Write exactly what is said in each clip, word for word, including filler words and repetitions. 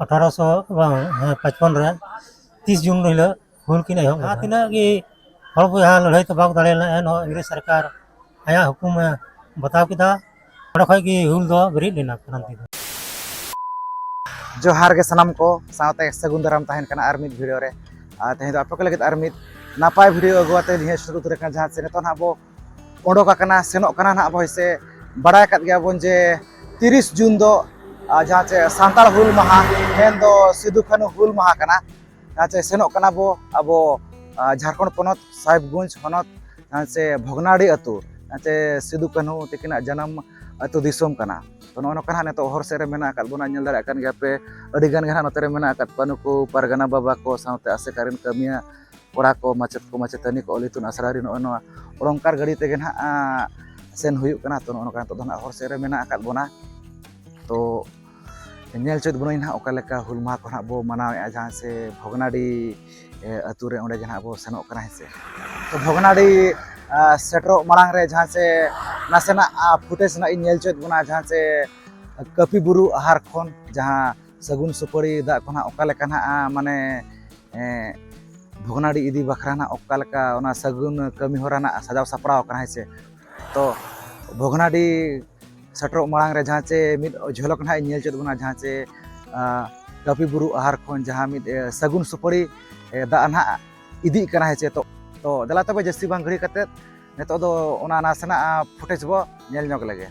ᱟᱴᱷᱟᱨᱚᱥᱚ ᱵᱟᱝ, ᱦᱮᱸ, ᱯᱟᱸᱪᱯᱚᱱ ᱨᱮ ᱛᱤᱥ ᱡᱩᱱ ᱦᱤᱞᱳᱜ ᱦᱩᱞ ᱠᱤᱱ ᱮᱦᱚᱵ ᱞᱮᱫᱟ᱾ ᱡᱟᱦᱟᱸ ᱛᱤᱱᱟᱹᱜ ᱜᱮ ᱦᱚᱲ ᱵᱚᱭᱦᱟ ᱞᱟᱹᱲᱦᱟᱹᱭ ᱛᱚᱯᱟᱜ ᱫᱟᱲᱮ ᱞᱮᱱᱟ, ᱮᱱᱦᱚᱸ ᱤᱝᱨᱮᱡᱽ ᱥᱚᱨᱠᱟᱨ ᱟᱭᱟᱜ ᱦᱩᱠᱩᱢ ᱮ ᱵᱟᱛᱟᱣ ᱠᱮᱫᱟ᱾ ᱚᱸᱰᱮ ᱠᱷᱚᱡ ᱜᱮ ᱦᱩᱞ ᱫᱚ ᱵᱮᱨᱮᱫ ᱞᱮᱱᱟ ᱠᱨᱟᱱᱛᱤ ᱫᱚ᱾ ᱡᱚᱦᱟᱨ ᱜᱮ ᱥᱟᱱᱟᱢ ᱠᱚ, ᱥᱟᱶᱛᱮ ᱥᱟᱹᱜᱩᱱ ᱫᱟᱨᱟᱢ ᱛᱟᱦᱮᱱ ᱠᱟᱱᱟ ᱟᱨ ᱢᱤᱫ ᱵᱷᱤᱰᱤᱭᱳ ᱨᱮ᱾ ᱟᱨ ᱛᱮᱦᱮᱧ ᱫᱚ ᱟᱯᱮ ᱠᱚ ᱞᱟᱹᱜᱤᱫ ᱟᱨ ᱢᱤᱫ ᱱᱟᱯᱟᱭ ᱵᱷᱤᱰᱤᱭᱳ ᱟᱹᱜᱩ ᱠᱟᱛᱮ ᱱᱤᱭᱟᱹ ᱥᱩᱨᱩ ᱩᱛᱟᱹᱨ ᱟᱠᱟᱱᱟ, ᱡᱟᱦᱟᱸ ᱪᱮ ᱱᱤᱛᱚᱜ ᱱᱟᱦᱟᱜ ᱵᱚ ᱚᱰᱚᱠ ᱟᱠᱟᱱᱟ, ᱥᱮᱱᱚᱜ ᱠᱟᱱᱟ ᱱᱟᱦᱟᱜ ᱵᱚ, ᱥᱮ ᱵᱟᱲᱟᱭ ᱟᱠᱟᱫ ᱜᱮᱭᱟ ᱵᱚᱱ ᱡᱮ ᱛᱤᱨᱤᱥ ᱡᱩᱱ ᱫᱚ, ᱟᱨ ᱡᱟᱦᱟᱸ ᱪᱮ ᱥᱟᱱᱛᱟᱲ ᱦᱩᱞ ᱢᱟᱦᱟ, ᱢᱮᱱᱫᱚ ᱥᱤᱫᱩ ᱠᱟᱹᱱᱦᱩ ᱦᱩᱞ ᱢᱟᱦᱟ ᱠᱟᱱᱟ᱾ ᱡᱟᱦᱟᱸ ᱪᱮ ᱥᱮᱱᱚᱜ ᱠᱟᱱᱟ ᱵᱚ ᱟᱵᱚ, ᱟᱨ ᱡᱷᱟᱲᱠᱷᱚᱸᱰ ᱯᱚᱱᱚᱛ ᱥᱟᱦᱮᱵᱽᱜᱚᱸᱡᱽ ᱦᱚᱱᱚᱛ, ᱡᱟᱦᱟᱸ ᱪᱮ ᱵᱷᱚᱜᱽᱱᱟᱰᱤ ᱟᱹᱛᱩ, ᱡᱟᱦᱟᱸ ᱪᱮ ᱥᱤᱫᱩ ᱠᱟᱹᱱᱦᱩ ᱛᱟᱹᱠᱤᱱᱟᱜ ᱡᱟᱱᱟᱢ ᱟᱹᱛᱩ ᱫᱤᱥᱚᱢ ᱠᱟᱱᱟ᱾ ᱛᱚ, ᱱᱚᱜᱼᱚ ᱱᱚᱝᱠᱟ ᱦᱟᱸᱜ ᱱᱤᱛᱚᱜ ᱦᱚᱨ ᱥᱮᱫ ᱨᱮ ᱢᱮᱱᱟᱜ ᱟᱠᱟᱫ ᱵᱚᱱᱟ, ᱧᱮᱞ ᱫᱟᱲᱮᱭᱟᱜ ᱠᱟᱱ ᱜᱮᱭᱟ ᱯᱮ, ᱟᱹᱰᱤ ᱜᱟᱱ ᱜᱮ ᱦᱟᱸᱜ ᱱᱚᱛᱮ ᱨᱮ ᱢᱮᱱᱟᱜ ᱟᱠᱟᱫ ᱠᱚᱣᱟ ᱱᱩᱠᱩ ᱯᱟᱨᱜᱟᱱᱟ ᱵᱟᱵᱟ ᱠᱚ, ᱥᱟᱶᱛᱮ ᱟᱥᱮᱠᱟ ᱨᱮᱱ ᱠᱟᱹᱢᱤᱭᱟᱹ ᱠᱚᱲᱟ ᱠᱚ, ᱢᱟᱪᱮᱫ ᱠᱚ, ᱢᱟᱪᱮᱛᱟᱹᱱᱤ ᱠᱚ, ᱚᱞ ᱤᱛᱩᱱ ᱟᱥᱲᱟ ᱨᱮ ᱱᱚᱜᱼᱚᱭ ᱱᱚᱣᱟ ᱚᱲᱚᱝᱠᱟᱨ ᱜᱟᱹᱰᱤ ᱛᱮᱜᱮ ᱱᱟᱦᱟᱜ, ᱟᱸ, ᱥᱮᱱ ᱦᱩᱭᱩᱜ ᱠᱟᱱᱟ᱾ ᱛᱚ, ᱱᱚᱜᱼᱚ ᱱᱚᱝᱠᱟ ᱱᱤᱛᱚᱜ ᱫᱚ ᱱᱟᱦᱟᱜ ᱦᱚᱨ ᱥᱮᱫ ᱨᱮ ᱢᱮᱱᱟᱜ ᱟᱠᱟᱫ ᱵᱚᱱᱟ᱾ ᱛᱚ, ᱧᱮᱞ ᱦᱚᱪᱚᱭᱮᱫ ᱵᱚᱱᱟᱹᱧ ᱱᱟᱦᱟᱜ ᱚᱠᱟ ᱞᱮᱠᱟ ᱦᱩᱞ ᱢᱟᱦᱟ ᱠᱚ ᱱᱟᱦᱟᱜ ᱵᱚ ᱢᱟᱱᱟᱣᱮᱫᱼᱟ, ᱡᱟᱦᱟᱸ ᱥᱮ ᱵᱷᱚᱜᱽᱱᱟᱰᱤ, ᱮ, ᱟᱹᱛᱩ ᱨᱮ, ᱚᱸᱰᱮ ᱜᱮ ᱱᱟᱦᱟᱜ ᱵᱚ ᱥᱮᱱᱚᱜ ᱠᱟᱱᱟ, ᱦᱮᱸ ᱥᱮ᱾ ᱛᱚ, ᱵᱷᱚᱜᱽᱱᱟᱰᱤ, ᱟ, ᱥᱮᱴᱮᱨᱚᱜ ᱢᱟᱲᱟᱝ ᱨᱮ ᱡᱟᱦᱟᱸ ᱥᱮ ᱱᱟᱥᱮᱱᱟᱜ, ᱟ, ᱯᱷᱩᱴᱮᱡᱽ ᱱᱟᱦᱟᱜ ᱤᱧ ᱧᱮᱞ ᱦᱚᱪᱚᱭᱮᱫ ᱵᱚᱱᱟ, ᱡᱟᱦᱟᱸ ᱥᱮ ᱠᱟᱹᱯᱤ ᱵᱩᱨᱩ ᱟᱦᱟᱨ ᱠᱷᱚᱱ ᱡᱟᱦᱟᱸ ᱥᱟᱹᱜᱩᱱ ᱥᱩᱯᱟᱹᱲᱤ ᱫᱟᱜ ᱠᱚ ᱱᱟᱦᱟᱜ ᱚᱠᱟ ᱞᱮᱠᱟ ᱱᱟᱦᱟᱜ, ᱟ, ᱢᱟᱱᱮ, ᱮ, ᱵᱷᱚᱜᱽᱱᱟᱰᱤ ᱤᱫᱤ ᱵᱟᱠᱷᱨᱟ ᱱᱟᱦᱟᱜ ᱚᱠᱟ ᱞᱮᱠᱟ ᱚᱱᱟ ᱥᱟᱹᱜᱩᱱ ᱠᱟᱹᱢᱤ ᱦᱚᱨᱟ ᱱᱟᱦᱟᱜ ᱥᱟᱡᱟᱣ ᱥᱟᱯᱲᱟᱣ ᱟᱠᱟᱱᱟ, ᱦᱮᱸ ᱥᱮ᱾ ᱛᱚ, ᱵᱷᱚᱜᱽᱱᱟᱰᱤ ᱥᱮᱴᱮᱨᱚᱜ ᱢᱟᱲᱟᱝ ᱨᱮ ᱡᱟᱦᱟᱸ ᱪᱮ ᱢᱤᱫ ᱡᱷᱚᱞᱚᱠ ᱱᱟᱦᱟᱜ ᱤᱧ ᱧᱮᱞ ᱦᱚᱪᱚᱭᱮᱫ ᱵᱚᱱᱟ, ᱡᱟᱦᱟᱸ ᱪᱮ, ᱟ, ᱠᱟᱹᱯᱤ ᱵᱩᱨᱩ ᱟᱦᱟᱨ ᱠᱷᱚᱱ ᱡᱟᱦᱟᱸ ᱢᱤᱫ, ᱮ, ᱥᱟᱹᱜᱩᱱ ᱥᱩᱯᱟᱹᱲᱤ, ᱮ, ᱫᱟᱜ ᱱᱟᱦᱟᱜ ᱤᱫᱤᱜ ᱠᱟᱱᱟ, ᱦᱮᱸ ᱪᱮ᱾ ᱛᱚ, ᱛᱚ, ᱫᱮᱞᱟ ᱛᱚᱵᱮ ᱡᱟᱹᱥᱛᱤ ᱵᱟᱝ ᱜᱷᱟᱹᱲᱤ ᱠᱟᱛᱮᱫ ᱱᱤᱛᱚᱜ ᱫᱚ ᱚᱱᱟ ᱱᱟᱥᱮᱱᱟᱜ, ᱟ, ᱯᱷᱩᱴᱮᱡᱽ ᱵᱚ ᱧᱮᱞ ᱧᱚᱜ ᱞᱮᱜᱮ᱾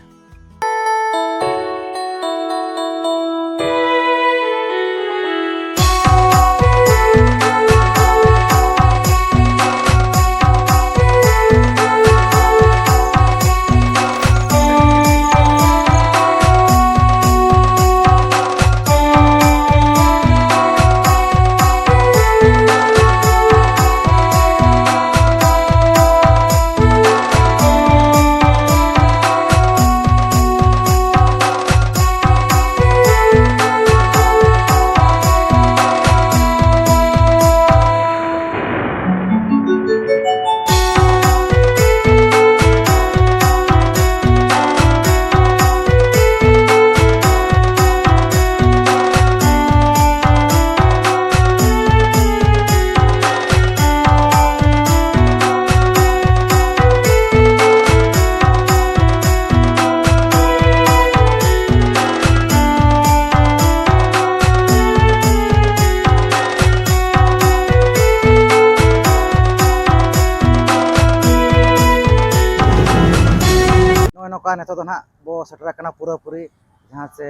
ᱚᱠᱟ ᱱᱤᱛᱚᱜ ᱫᱚ ᱱᱟᱦᱟᱜ ᱵᱚ ᱥᱮᱴᱮᱨ ᱟᱠᱟᱱᱟ ᱯᱩᱨᱟᱹᱯᱩᱨᱤ ᱡᱟᱦᱟᱸ ᱪᱮ,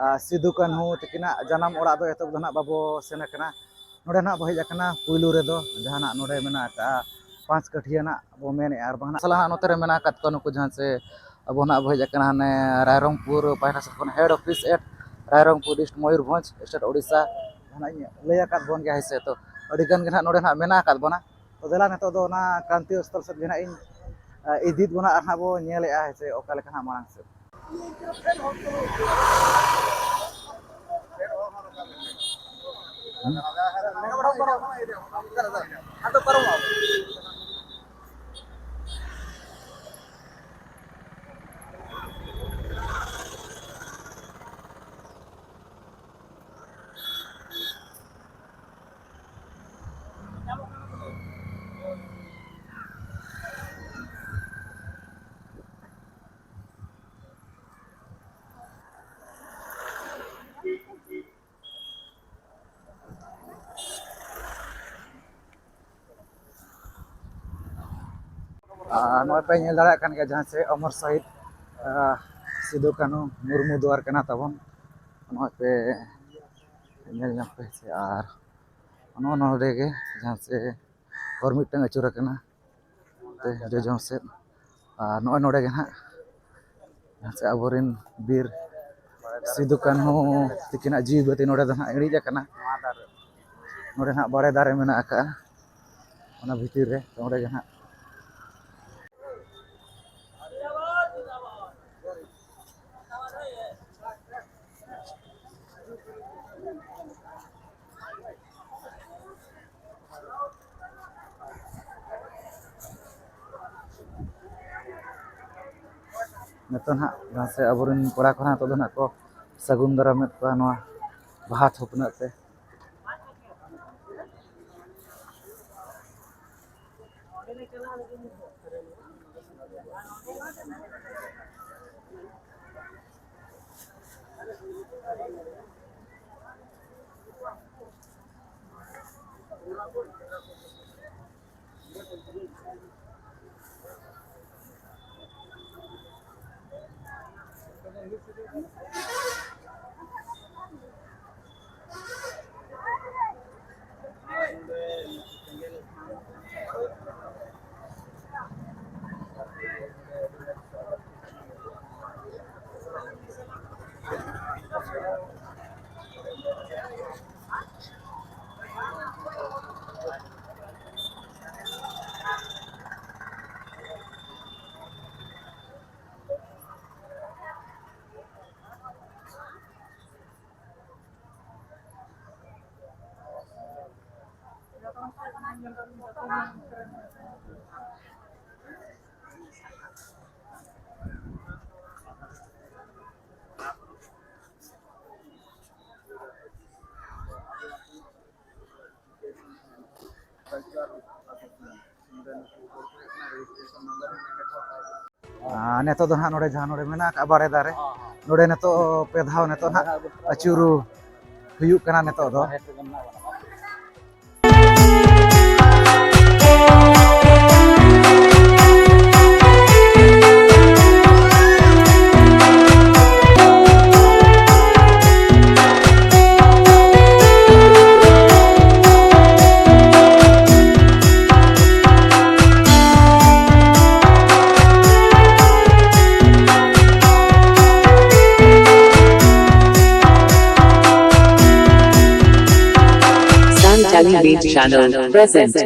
ᱟ, ᱥᱤᱫᱩ ᱠᱟᱹᱱᱦᱩ ᱛᱟᱹᱠᱤᱱᱟᱜ ᱡᱟᱱᱟᱢ ᱚᱲᱟᱜ ᱫᱚ ᱮᱛᱚᱦᱚᱵ ᱫᱚ ᱱᱟᱦᱟᱜ ᱵᱟᱵᱚ ᱥᱮᱱ ᱟᱠᱟᱱᱟ᱾ ᱱᱚᱰᱮ ᱱᱟᱦᱟᱜ ᱵᱚ ᱦᱮᱡ ᱟᱠᱟᱱᱟ ᱯᱩᱭᱞᱩ ᱨᱮᱫᱚ, ᱡᱟᱦᱟᱸ ᱱᱟᱦᱟᱜ ᱱᱚᱰᱮ ᱢᱮᱱᱟᱜ ᱟᱠᱟᱫᱼᱟ ᱯᱟᱸᱪ ᱠᱟᱹᱴᱷᱤᱭᱟᱹ ᱱᱟᱦᱟᱜ ᱵᱚ ᱢᱮᱱᱮᱫᱼᱟ, ᱟᱨ ᱵᱟᱝ ᱱᱟᱦᱟᱜ ᱥᱟᱞᱟ ᱱᱟᱦᱟᱜ ᱱᱚᱛᱮ ᱨᱮ ᱢᱮᱱᱟᱜ ᱟᱠᱟᱫ ᱠᱚᱣᱟ ᱱᱩᱠᱩ ᱡᱟᱦᱟᱸ ᱪᱮ ᱟᱵᱚ ᱱᱟᱦᱟᱜ ᱵᱚ ᱦᱮᱡ ᱟᱠᱟᱱᱟ ᱦᱟᱱᱮ ᱨᱟᱭᱨᱚᱝᱯᱩᱨ ᱯᱟᱦᱴᱟ ᱥᱮᱫ ᱠᱷᱚᱱ head office at Rairangpur district Mayurbhanj state Odisha. ᱡᱟᱦᱟᱸ ᱱᱟᱦᱟᱜ ᱤᱧ ᱞᱟᱹᱭ ᱟᱠᱟᱫ ᱵᱚᱱ ᱜᱮᱭᱟ ᱦᱮᱸ ᱥᱮ, ᱛᱚ ᱟᱹᱰᱤ ᱜᱟᱱ ᱜᱮ ᱱᱟᱦᱟᱜ ᱱᱚᱰᱮ ᱱᱟᱦᱟᱜ ᱢᱮᱱᱟᱜ ᱟᱠᱟᱫ ᱵᱚᱱᱟ᱾ ᱛᱚ ᱫᱮᱞᱟ ᱱᱤᱛᱚᱜ ᱫᱚ ᱚᱱᱟ ᱠᱨᱟᱱᱛᱤᱭᱚ ᱥᱛᱷᱚᱞ ᱥᱮᱫ ᱜᱮ ᱱᱟᱦᱟᱜ ᱤᱧ, ᱟ, ᱤᱫᱤᱭᱮᱫ ᱵᱚᱱᱟ ᱟᱨ ᱱᱟᱦᱟᱜ ᱵᱚ ᱧᱮᱞᱮᱜᱼᱟ ᱦᱮᱸ ᱥᱮ ᱚᱠᱟ ᱞᱮᱠᱟ ᱱᱟᱦᱟᱜ ᱢᱟᱲᱟᱝ ᱥᱮᱫ᱾ ᱟᱨ ᱱᱚᱜᱼᱚᱭ ᱯᱮ ᱧᱮᱞ ᱫᱟᱲᱮᱭᱟᱜ ᱠᱟᱱ ᱜᱮᱭᱟ ᱡᱟᱦᱟᱸ ᱪᱮ ᱚᱢᱚᱨ ᱥᱚᱦᱤᱫ, ᱟᱨ ᱥᱤᱫᱩ ᱠᱟᱹᱱᱦᱩ ᱢᱩᱨᱢᱩ ᱫᱩᱣᱟᱨ ᱠᱟᱱᱟ ᱛᱟᱵᱚᱱ᱾ ᱱᱚᱜᱼᱚᱭ ᱯᱮ ᱧᱮᱞ ᱧᱟᱢ ᱯᱮ ᱥᱮ, ᱟᱨ ᱱᱚᱜᱼᱚ ᱱᱚᱰᱮ ᱜᱮ ᱡᱟᱦᱟᱸ ᱪᱮ ᱦᱚᱨ ᱢᱤᱫᱴᱟᱝ ᱟᱹᱪᱩᱨ ᱟᱠᱟᱱᱟ ᱛᱮ ᱡᱚᱡᱚᱢ ᱥᱮᱫ᱾ ᱟᱨ ᱱᱚᱜᱼᱚᱭ ᱱᱚᱰᱮ ᱜᱮ ᱱᱟᱦᱟᱜ ᱡᱟᱦᱟᱸ ᱪᱮ ᱟᱵᱚᱨᱮᱱ ᱵᱤᱨ ᱥᱤᱫᱩ ᱠᱟᱹᱱᱦᱩ ᱛᱤᱠᱤᱱᱟᱜ ᱡᱤᱣᱤ ᱵᱟᱹᱛᱤ ᱱᱚᱰᱮ ᱫᱚ ᱱᱟᱦᱟᱜ ᱤᱬᱤᱡ ᱟᱠᱟᱱᱟ᱾ ᱱᱚᱰᱮ ᱱᱟᱦᱟᱜ ᱵᱟᱲᱮ ᱫᱟᱨᱮ ᱢᱮᱱᱟᱜ ᱟᱠᱟᱫᱼᱟ, ᱚᱱᱟ ᱵᱷᱤᱛᱤᱨ ᱨᱮ᱾ ᱛᱚ ᱚᱸᱰᱮ ᱜᱮ ᱱᱟᱦᱟᱜ ᱱᱤᱛᱚᱜ ᱱᱟᱦᱟᱜ ᱡᱟᱦᱟᱸ ᱥᱮ ᱟᱵᱚᱨᱮᱱ ᱠᱚᱲᱟ ᱠᱚ ᱱᱟᱦᱟᱜ ᱱᱤᱛᱚᱜ ᱫᱚ ᱱᱟᱦᱟᱜ ᱠᱚ ᱥᱟᱹᱜᱩᱱ ᱫᱟᱨᱟᱢᱮᱫ ᱠᱚᱣᱟ ᱱᱚᱣᱟ ᱵᱟᱦᱟ ᱛᱷᱩᱯᱱᱟᱹᱜ ᱛᱮ᱾ ᱟᱨ ᱱᱤᱛᱚᱜ ᱫᱚ ᱦᱟᱸᱜ ᱱᱚᱰᱮ ᱡᱟᱦᱟᱸ ᱱᱚᱰᱮ ᱢᱮᱱᱟᱜ ᱟᱠᱟᱫ ᱵᱟᱲᱮ ᱫᱟᱨᱮ, ᱱᱚᱰᱮ ᱱᱤᱛᱚᱜ ᱯᱮ ᱫᱷᱟᱣ ᱱᱤᱛᱚᱜ ᱦᱟᱸᱜ ᱟᱹᱪᱩᱨ ᱦᱩᱭᱩᱜ ᱠᱟᱱᱟ ᱱᱤᱛᱚᱜ ᱫᱚ᱾ Sanjali Beat Channel presents.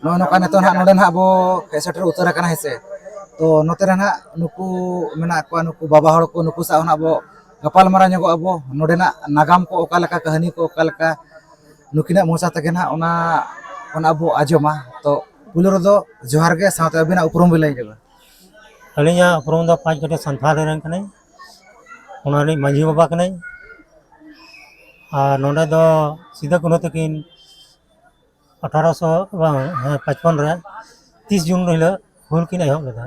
ᱱᱚᱜᱼᱚ ᱱᱚᱝᱠᱟ ᱱᱤᱛᱚᱜ ᱱᱟᱦᱟᱜ ᱱᱚᱰᱮ ᱱᱟᱦᱟᱜ ᱵᱚ ᱦᱮᱡ ᱥᱮᱴᱮᱨ ᱩᱛᱟᱹᱨ ᱟᱠᱟᱱᱟ, ᱦᱮᱸ ᱥᱮ᱾ ᱛᱚ ᱱᱚᱛᱮ ᱨᱮ ᱱᱟᱦᱟᱜ ᱱᱩᱠᱩ ᱢᱮᱱᱟᱜ ᱠᱚᱣᱟ, ᱱᱩᱠᱩ ᱵᱟᱵᱟ ᱦᱚᱲ ᱠᱚ, ᱱᱩᱠᱩ ᱥᱟᱶ ᱱᱟᱦᱟᱜ ᱵᱚ ᱜᱟᱯᱟᱞ ᱢᱟᱨᱟᱣ ᱧᱚᱜᱚᱜ ᱟᱵᱚ, ᱱᱚᱰᱮᱱᱟᱜ ᱱᱟᱜᱟᱢ ᱠᱚ ᱚᱠᱟ ᱞᱮᱠᱟ, ᱠᱟᱹᱦᱱᱤ ᱠᱚ ᱚᱠᱟ ᱞᱮᱠᱟ, ᱱᱩᱠᱤᱱᱟᱜ ᱢᱚᱪᱟ ᱛᱮᱜᱮ ᱱᱟᱦᱟᱜ ᱚᱱᱟ, ᱚᱱᱟ ᱵᱚ ᱟᱸᱡᱚᱢᱟ᱾ ᱛᱚ ᱯᱩᱭᱞᱩ ᱨᱮᱫᱚ ᱡᱚᱦᱟᱨ ᱜᱮ, ᱥᱟᱶᱛᱮ ᱟᱹᱵᱤᱱᱟᱜ ᱩᱯᱨᱩᱢ ᱵᱤᱱ ᱞᱟᱹᱭ ᱧᱚᱜᱟ᱾ ᱟᱹᱞᱤᱧᱟᱜ ᱩᱯᱨᱩᱢ ᱫᱚ ᱯᱟᱸᱪ ᱠᱟᱹᱴᱷᱤ ᱥᱟᱱᱛᱷᱟᱞ ᱨᱮᱱ ᱠᱟᱹᱱᱟᱹᱧ, ᱚᱱᱟ ᱨᱤᱱᱤᱡ ᱢᱟᱹᱡᱷᱤ ᱵᱟᱵᱟ ᱠᱟᱹᱱᱟᱹᱧ᱾ ᱟᱨ ᱱᱚᱰᱮ ᱫᱚ ᱥᱤᱫᱩ ᱠᱟᱹᱱᱦᱩ ᱛᱟᱹᱠᱤᱱ ᱟᱴᱷᱟᱨᱚᱥᱚ ᱵᱟᱝ, ᱦᱮᱸ, ᱯᱟᱸᱪᱯᱚᱱ ᱨᱮ ᱛᱤᱥ ᱡᱩᱱ ᱦᱤᱞᱳᱜ ᱦᱩᱞ ᱠᱤᱱ ᱮᱦᱚᱵ ᱞᱮᱫᱟ,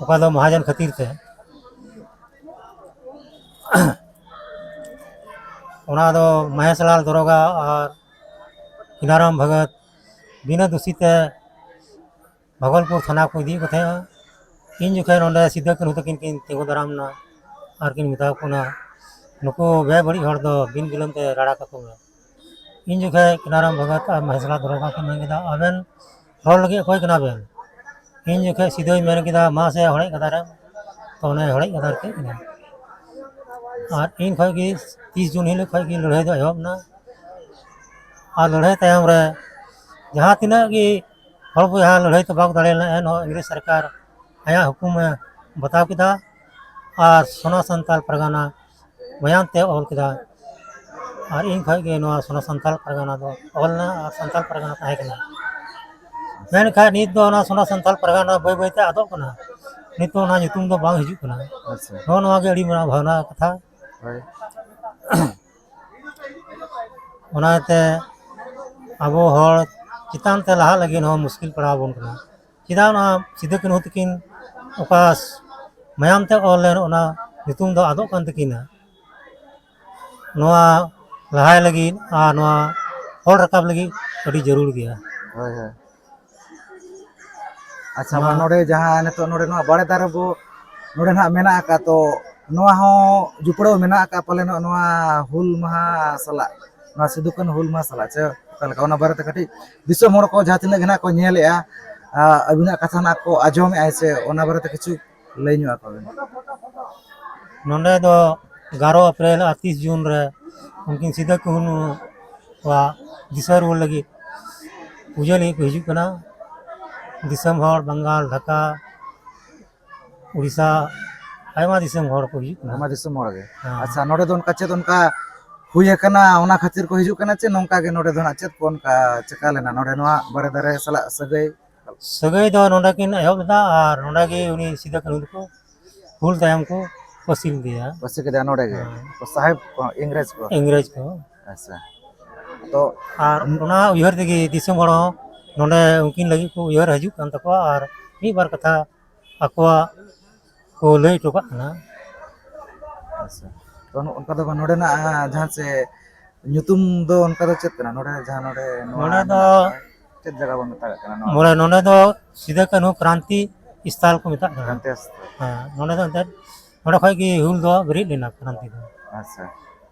ᱚᱠᱟ ᱫᱚ ᱢᱚᱦᱟᱡᱚᱱ ᱠᱷᱟᱹᱛᱤᱨ ᱛᱮ᱾ ᱚᱱᱟ ᱫᱚ ᱢᱚᱦᱮᱥᱞᱟᱞ ᱫᱚᱨᱚᱜᱟ ᱟᱨ ᱠᱤᱱᱟᱨᱟᱢ ᱵᱷᱚᱜᱚᱛ ᱵᱤᱱᱟᱹ ᱫᱩᱥᱤ ᱛᱮ ᱵᱷᱟᱜᱚᱞᱯᱩᱨ ᱛᱷᱟᱱᱟ ᱠᱚ ᱤᱫᱤᱭᱮᱫ ᱠᱚ ᱛᱟᱦᱮᱸᱜᱼᱟ᱾ ᱤᱧ ᱡᱚᱠᱷᱮᱡ ᱱᱚᱰᱮ ᱥᱤᱫᱟᱹ ᱠᱟᱹᱱᱦᱩ ᱛᱟᱹᱠᱤᱱ ᱠᱤᱱ ᱛᱤᱸᱜᱩ ᱫᱟᱨᱟᱢ ᱮᱱᱟ ᱟᱨ ᱠᱤᱱ ᱢᱮᱛᱟ ᱠᱚ ᱠᱟᱱᱟ, "ᱱᱩᱠᱩ ᱵᱮᱵᱟᱹᱲᱤᱡ ᱦᱚᱲ ᱫᱚ ᱵᱤᱱ ᱵᱤᱞᱚᱢ ᱛᱮ ᱨᱟᱲᱟ ᱠᱟᱠᱚ ᱢᱮ᱾" ᱤᱧ ᱡᱚᱠᱷᱮᱡ ᱠᱟᱱᱟᱨᱟᱢ ᱵᱷᱚᱜᱚᱛ ᱟᱨ ᱢᱚᱦᱮᱥᱞᱟᱞ ᱫᱚᱨᱚᱜᱟ ᱠᱚ ᱢᱮᱱ ᱠᱮᱫᱟ, "ᱟᱵᱮᱱ ᱨᱚᱲ ᱞᱟᱹᱜᱤᱫ ᱚᱠᱚᱭ ᱠᱟᱱᱟ ᱵᱮᱱ?" ᱤᱧ ᱡᱚᱠᱷᱮᱡ ᱥᱤᱫᱟᱹᱭ ᱢᱮᱱ ᱠᱮᱫᱟ, "ᱢᱟ ᱥᱮ ᱦᱚᱲᱮᱡ ᱜᱟᱫᱟᱨᱮᱢ", ᱛᱚ ᱚᱱᱮ ᱦᱚᱲᱮᱡ ᱜᱟᱫᱟᱨ ᱠᱮᱫ ᱠᱤᱱᱟ᱾ ᱟᱨ ᱤᱧ ᱠᱷᱚᱡ ᱜᱮ ᱛᱤᱥ ᱡᱩᱱ ᱦᱤᱞᱳᱜ ᱠᱷᱚᱡ ᱜᱮ ᱞᱟᱹᱲᱦᱟᱹᱭ ᱫᱚ ᱮᱦᱚᱵ ᱮᱱᱟ᱾ ᱟᱨ ᱞᱟᱹᱲᱦᱟᱹᱭ ᱛᱟᱭᱚᱢ ᱨᱮ ᱡᱟᱦᱟᱸ ᱛᱤᱱᱟᱹᱜ ᱜᱮ ᱦᱚᱲ ᱵᱚᱭᱦᱟ ᱞᱟᱹᱲᱦᱟᱹᱭ ᱛᱚᱯᱟᱜ ᱫᱟᱲᱮ ᱞᱮᱱᱟ, ᱮᱱᱦᱚᱸ ᱤᱝᱨᱮᱡᱽ ᱥᱚᱨᱠᱟᱨ ᱟᱭᱟᱜ ᱦᱩᱠᱩᱢᱮ ᱵᱟᱛᱟᱣ ᱠᱮᱫᱟ ᱟᱨ ᱥᱚᱱᱟ ᱥᱟᱱᱛᱟᱞ ᱯᱟᱨᱜᱟᱱᱟ ᱢᱟᱭᱟᱢ ᱛᱮ ᱚᱞ ᱠᱮᱫᱟ᱾ ᱟᱨ ᱤᱧ ᱠᱷᱚᱡ ᱜᱮ ᱱᱚᱣᱟ ᱥᱚᱱᱟ ᱥᱟᱱᱛᱟᱞ ᱯᱟᱨᱜᱟᱱᱟ ᱫᱚ ᱚᱞ ᱮᱱᱟ ᱟᱨ ᱥᱟᱱᱛᱟᱞ ᱯᱟᱨᱜᱟᱱᱟ ᱛᱟᱦᱮᱸ ᱠᱟᱱᱟ᱾ ᱢᱮᱱᱠᱷᱟᱱ ᱱᱤᱛ ᱫᱚ ᱚᱱᱟ ᱥᱚᱱᱟ ᱥᱟᱱᱛᱟᱞ ᱯᱟᱨᱜᱟᱱᱟ ᱵᱟᱹᱭ ᱵᱟᱹᱭ ᱛᱮ ᱟᱫᱚᱜ ᱠᱟᱱᱟ᱾ ᱱᱤᱛ ᱫᱚ ᱚᱱᱟ ᱧᱩᱛᱩᱢ ᱫᱚ ᱵᱟᱝ ᱦᱤᱡᱩᱜ ᱠᱟᱱᱟ᱾ ᱟᱪᱪᱷᱟ᱾ ᱱᱚᱜᱼᱚ ᱱᱚᱣᱟ ᱜᱮ ᱟᱹᱰᱤ ᱢᱟᱨᱟᱝ ᱵᱷᱟᱵᱽᱱᱟ ᱠᱟᱛᱷᱟ᱾ ᱦᱳᱭ᱾ ᱚᱱᱟᱛᱮ ᱟᱵᱚ ᱦᱚᱲ ᱪᱮᱛᱟᱱ ᱛᱮ ᱞᱟᱦᱟᱜ ᱞᱟᱹᱜᱤᱫ ᱦᱚᱸ ᱢᱩᱥᱠᱤᱞ ᱯᱟᱲᱟᱣ ᱟᱵᱚᱱ ᱠᱟᱱᱟ᱾ ᱪᱮᱫᱟᱜ ᱚᱱᱟ ᱥᱤᱫᱩ ᱠᱟᱹᱱᱦᱩ ᱛᱟᱹᱠᱤᱱ ᱚᱠᱟ ᱢᱟᱭᱟᱢ ᱛᱮ ᱚᱞ ᱞᱮᱱ ᱚᱱᱟ ᱧᱩᱛᱩᱢ ᱫᱚ ᱟᱫᱚᱜ ᱠᱟᱱ ᱛᱟᱹᱠᱤᱱᱟ? ᱱᱚᱣᱟ ᱞᱟᱦᱟᱭ ᱞᱟᱹᱜᱤᱫ ᱟᱨ ᱱᱚᱣᱟ ᱦᱚᱲ ᱨᱟᱠᱟᱵ ᱞᱟᱹᱜᱤᱫ ᱟᱹᱰᱤ ᱡᱟᱹᱨᱩᱲ ᱜᱮᱭᱟ᱾ ᱦᱳᱭ, ᱦᱳᱭ᱾ ᱟᱪᱪᱷᱟ, ᱱᱚᱣᱟ ᱢᱟ ᱱᱚᱰᱮ ᱡᱟᱦᱟᱸ ᱱᱤᱛᱚᱜ ᱱᱚᱰᱮ ᱱᱚᱣᱟ ᱵᱟᱲᱮ ᱫᱟᱨᱮ ᱵᱚ ᱱᱚᱰᱮ ᱱᱟᱦᱟᱜ ᱢᱮᱱᱟᱜ ᱟᱠᱟᱫ, ᱛᱚ ᱱᱚᱣᱟ ᱦᱚᱸ ᱡᱩᱯᱲᱟᱹᱣ ᱢᱮᱱᱟᱜ ᱟᱠᱟᱫ ᱯᱟᱞᱮᱱᱚᱜ ᱱᱚᱣᱟ ᱦᱩᱞ ᱢᱟᱦᱟ ᱥᱟᱞᱟᱜ, ᱱᱚᱣᱟ ᱥᱤᱫᱩ ᱠᱟᱹᱱᱦᱩ ᱦᱩᱞ ᱢᱟᱦᱟ ᱥᱟᱞᱟᱜ ᱪᱮ ᱚᱠᱟ ᱞᱮᱠᱟ, ᱚᱱᱟ ᱵᱟᱨᱮᱛᱮ ᱠᱟᱹᱴᱤᱡ ᱫᱤᱥᱚᱢ ᱦᱚᱲ ᱠᱚ ᱡᱟᱦᱟᱸ ᱛᱤᱱᱟᱹᱜ ᱜᱮ ᱱᱟᱦᱟᱜ ᱠᱚ ᱧᱮᱞᱮᱜᱼᱟ, ᱟ, ᱟᱹᱵᱤᱱᱟᱜ ᱠᱟᱛᱷᱟ ᱱᱟᱦᱟᱜ ᱠᱚ ᱟᱸᱡᱚᱢᱮᱜᱼᱟ ᱥᱮ, ᱚᱱᱟ ᱵᱟᱨᱮᱛᱮ ᱠᱤᱪᱷᱩ ᱞᱟᱹᱭ ᱧᱚᱜ ᱟᱠᱚ ᱵᱤᱱ᱾ ᱱᱚᱰᱮ ᱫᱚ ᱮᱜᱟᱨᱚ ᱮᱯᱨᱤᱞ ᱟᱨ ᱛᱤᱥ ᱡᱩᱱ ᱨᱮ ᱩᱱᱠᱤᱱ ᱥᱤᱫᱟᱹ ᱠᱟᱹᱱᱦᱩ ᱠᱚᱣᱟᱜ ᱫᱤᱥᱟᱹ ᱨᱩᱣᱟᱹᱲ ᱞᱟᱹᱜᱤᱫ ᱯᱩᱡᱟᱹ ᱞᱟᱹᱜᱤᱫ ᱠᱚ ᱦᱤᱡᱩᱜ ᱠᱟᱱᱟ᱾ ᱫᱤᱥᱚᱢ ᱦᱚᱲ, ᱵᱟᱝᱜᱟᱞ, ᱰᱷᱟᱠᱟ, ᱩᱲᱤᱥᱥᱟ, ᱟᱭᱢᱟ ᱫᱤᱥᱚᱢ ᱦᱚᱲ ᱠᱚ ᱦᱤᱡᱩᱜ ᱠᱟᱱᱟ᱾ ᱟᱭᱢᱟ ᱫᱤᱥᱚᱢ ᱦᱚᱲ ᱜᱮ᱾ ᱦᱮᱸ᱾ ᱟᱪᱪᱷᱟ, ᱱᱚᱰᱮ ᱫᱚ ᱚᱱᱠᱟ ᱪᱮᱫ ᱚᱱᱠᱟ ᱦᱩᱭ ᱟᱠᱟᱱᱟ, ᱚᱱᱟ ᱠᱷᱟᱹᱛᱤᱨ ᱠᱚ ᱦᱤᱡᱩᱜ ᱠᱟᱱᱟ, ᱪᱮ ᱱᱚᱝᱠᱟ ᱜᱮ ᱱᱚᱰᱮ ᱫᱚ ᱦᱟᱸᱜ ᱪᱮᱫ ᱠᱚ ᱚᱱᱠᱟ ᱪᱮᱠᱟ ᱞᱮᱱᱟ ᱱᱚᱰᱮ ᱱᱚᱣᱟ ᱵᱟᱲᱮ ᱫᱟᱨᱮ ᱥᱟᱞᱟᱜ ᱥᱟᱹᱜᱟᱹᱭ? ᱥᱟᱹᱜᱟᱹᱭ ᱫᱚ ᱱᱚᱰᱮ ᱠᱤᱱ ᱮᱦᱚᱵ ᱞᱮᱫᱟ ᱟᱨ ᱱᱚᱰᱮ ᱜᱮ ᱩᱱᱤ ᱥᱤᱫᱩ ᱠᱟᱹᱱᱦᱩ ᱫᱚᱠᱚ ᱦᱩᱞ ᱛᱟᱭᱚᱢ ᱠᱚ ᱯᱟᱹᱥᱤ ᱞᱮᱫᱮᱭᱟ᱾ ᱯᱟᱹᱥᱤ ᱠᱮᱫᱮᱭᱟ ᱱᱚᱰᱮ ᱜᱮ? ᱦᱮᱸ᱾ ᱥᱟᱦᱮᱵᱽ ᱠᱚ, ᱤᱝᱨᱮᱡᱽ ᱠᱚ? ᱤᱝᱨᱮᱡᱽ ᱠᱚ᱾ ᱟᱪᱪᱷᱟ᱾ ᱛᱚ ᱟᱨ ᱚᱱᱟ ᱩᱭᱦᱟᱹᱨ ᱛᱮᱜᱮ ᱫᱤᱥᱚᱢ ᱦᱚᱲ ᱦᱚᱸ ᱱᱚᱰᱮ ᱩᱱᱠᱤᱱ ᱞᱟᱹᱜᱤᱫ ᱠᱚ ᱩᱭᱦᱟᱹᱨ ᱦᱤᱡᱩᱜ ᱠᱟᱱ ᱛᱟᱠᱚᱣᱟ ᱟᱨ ᱢᱤᱫ ᱵᱟᱨ ᱠᱟᱛᱷᱟ ᱟᱠᱚᱣᱟᱜ ᱠᱚ ᱞᱟᱹᱭ ᱦᱚᱴᱚ ᱠᱟᱜ ᱠᱟᱱᱟ᱾ ᱟᱪᱪᱷᱟ᱾ ᱛᱚ ᱱᱚ-, ᱚᱱᱠᱟ ᱫᱚ ᱵᱟᱝ, ᱱᱚᱰᱮᱱᱟᱜ, ᱟᱸ, ᱡᱟᱦᱟᱸ ᱪᱮ ᱧᱩᱛᱩᱢ ᱫᱚ ᱚᱱᱠᱟ ᱫᱚ ᱪᱮᱫ ᱠᱟᱱᱟ? ᱱᱚᱰᱮ ᱡᱟᱦᱟᱸ ᱱᱚᱰᱮ ᱱᱚᱣᱟ ᱱᱚᱰᱮ ᱫᱚ ᱢᱮᱱᱟᱜ, ᱪᱮᱫ ᱡᱟᱭᱜᱟ ᱵᱚᱱ ᱢᱮᱛᱟᱜ ᱠᱟᱱᱟ ᱱᱚᱣᱟ? ᱱᱚᱰᱮ, ᱱᱚᱰᱮ ᱫᱚ ᱥᱤᱫᱩ ᱠᱟᱹᱱᱦᱩ ᱠᱨᱟᱱᱛᱤ ᱥᱛᱷᱟᱱ ᱠᱚ ᱢᱮᱛᱟᱜ ᱠᱟᱱᱟ᱾ ᱠᱨᱟᱱᱛᱤ ᱥᱛᱷᱟᱱ᱾ ᱦᱮᱸ, ᱱᱚᱰᱮ ᱫᱚ ᱮᱱᱛᱮᱫ, ᱱᱚᱰᱮ ᱠᱷᱚᱡ ᱜᱮ ᱦᱩᱞ ᱫᱚ ᱵᱮᱨᱮᱫ ᱞᱮᱱᱟ ᱠᱨᱟᱱᱛᱤ ᱫᱚ᱾ ᱟᱪᱪᱷᱟ,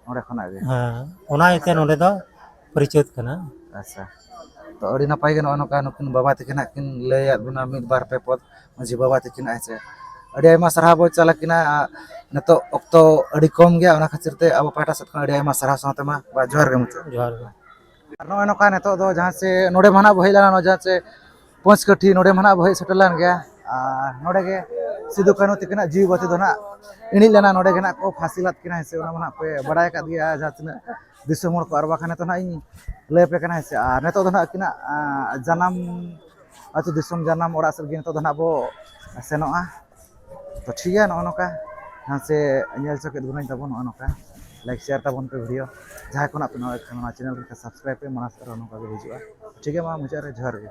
ᱱᱚᱰᱮ ᱠᱷᱚᱱᱟᱜ ᱜᱮ? ᱦᱮᱸ, ᱚᱱᱟ ᱤᱭᱟᱹᱛᱮ ᱱᱚᱰᱮ ᱫᱚ ᱯᱚᱨᱤᱪᱤᱛ ᱠᱟᱱᱟ᱾ ᱟᱪᱪᱷᱟ, ᱛᱚ ᱟᱹᱰᱤ ᱱᱟᱯᱟᱭ ᱜᱮ ᱱᱚᱜᱼᱚ ᱱᱚᱝᱠᱟ ᱱᱩᱠᱤᱱ ᱵᱟᱵᱟ ᱛᱟᱹᱠᱤᱱ ᱦᱟᱸᱜ ᱠᱤᱱ ᱞᱟᱹᱭᱟᱫ ᱵᱚᱱᱟ ᱢᱤᱫ ᱵᱟᱨ ᱯᱮ ᱯᱚᱫ ᱢᱟᱹᱡᱷᱤ ᱵᱟᱵᱟ ᱛᱟᱹᱠᱤᱱ, ᱦᱮᱸ ᱥᱮ᱾ ᱟᱹᱰᱤ ᱟᱭᱢᱟ ᱥᱟᱨᱦᱟᱣ ᱵᱚᱱ ᱪᱟᱞ ᱟᱹᱠᱤᱱᱟ᱾ ᱱᱤᱛᱚᱜ ᱚᱠᱛᱚ ᱟᱹᱰᱤ ᱠᱚᱢ ᱜᱮᱭᱟ, ᱚᱱᱟ ᱠᱷᱟᱹᱛᱤᱨ ᱛᱮ ᱟᱵᱚ ᱯᱟᱦᱴᱟ ᱥᱮᱫ ᱠᱷᱚᱱ ᱟᱹᱰᱤ ᱟᱭᱢᱟ ᱥᱟᱨᱦᱟᱣ ᱥᱟᱶᱛᱮ ᱢᱟ ᱵᱟ ᱡᱚᱦᱟᱨ ᱜᱮ ᱢᱩᱪᱟᱹᱫ᱾ ᱡᱚᱦᱟᱨ ᱜᱮ᱾ ᱟᱨ ᱱᱚᱜᱼᱚᱭ ᱱᱚᱝᱠᱟ ᱱᱤᱛᱚᱜ ᱫᱚ ᱡᱟᱦᱟᱸ ᱪᱮ ᱱᱚᱰᱮ ᱢᱟ ᱱᱟᱜ ᱵᱚ ᱦᱮᱡ ᱞᱮᱱᱟ, ᱱᱚᱣᱟ ᱡᱟᱦᱟᱸ ᱪᱮ ᱯᱚᱸᱪᱠᱟᱹᱴᱷᱤ, ᱱᱚᱰᱮ ᱢᱟ ᱱᱟᱜ ᱵᱚ ᱦᱮᱡ ᱥᱮᱴᱮᱨ ᱞᱮᱱ ᱜᱮᱭᱟ᱾ ᱟᱨ ᱱᱚᱰᱮ ᱜᱮ ᱥᱤᱫᱩ ᱠᱟᱹᱱᱦᱩ ᱛᱟᱹᱠᱤᱱᱟᱜ ᱡᱤᱣᱤ ᱵᱟᱹᱛᱤ ᱫᱚ ᱱᱟᱜ ᱤᱬᱤᱡ ᱞᱮᱱᱟ, ᱱᱚᱰᱮ ᱜᱮ ᱱᱟᱜ ᱠᱚ ᱯᱷᱟᱸᱥᱤ ᱞᱮᱫ ᱠᱤᱱᱟ, ᱦᱮᱸ ᱥᱮ᱾ ᱚᱱᱟ ᱢᱟ ᱱᱟᱜ ᱯᱮ ᱵᱟᱲᱟᱭ ᱟᱠᱟᱫ ᱜᱮᱭᱟ, ᱡᱟᱦᱟᱸ ᱛᱤᱱᱟᱹᱜ ᱫᱤᱥᱚᱢ ᱦᱚᱲ ᱠᱚ᱾ ᱟᱨ ᱵᱟᱠᱷᱟᱱ ᱱᱤᱛᱚᱜ ᱱᱟᱜ ᱤᱧ ᱞᱟᱹᱭ ᱟᱯᱮ ᱠᱟᱱᱟ, ᱦᱮᱸ ᱥᱮ᱾ ᱟᱨ ᱱᱤᱛᱚᱜ ᱫᱚ ᱱᱟᱜ ᱟᱹᱠᱤᱱᱟᱜ, ᱟᱸ, ᱡᱟᱱᱟᱢ ᱟᱹᱛᱩ ᱫᱤᱥᱚᱢ, ᱡᱟᱱᱟᱢ ᱚᱲᱟᱜ ᱥᱮᱫ ᱜᱮ ᱱᱤᱛᱚᱜ ᱫᱚ ᱱᱟᱜ ᱵᱚ ᱥᱮᱱᱚᱜᱼᱟ᱾ ᱛᱚ ᱴᱷᱤᱠ ᱜᱮᱭᱟ, ᱱᱚᱜᱼᱚ ᱱᱚᱝᱠᱟ ᱡᱟᱦᱟᱸ ᱪᱮ ᱧᱮᱞ ᱦᱚᱪᱚ ᱠᱮᱫ ᱵᱚᱱᱟᱹᱧ ᱛᱟᱵᱚᱱ, ᱱᱚᱜᱼᱚ ᱱᱚᱝᱠᱟ like share ᱛᱟᱵᱚᱱ ᱯᱮ video᱾ ᱡᱟᱦᱟᱸᱭ ᱠᱷᱚᱱᱟᱜ ᱯᱮ ᱱᱚᱣᱟ, ᱱᱚᱣᱟ channel ᱨᱮ subscribe ᱯᱮ, ᱢᱟᱲᱟᱝ ᱥᱮᱫ ᱟᱨᱦᱚᱸ ᱱᱚᱝᱠᱟ ᱜᱮ ᱦᱤᱡᱩᱜᱼᱟ᱾ ᱴᱷᱤᱠ ᱜᱮᱭᱟ, ᱢᱟ ᱢᱩᱪᱟᱹᱫ ᱨᱮ ᱡᱚᱦᱟᱨ ᱜᱮ᱾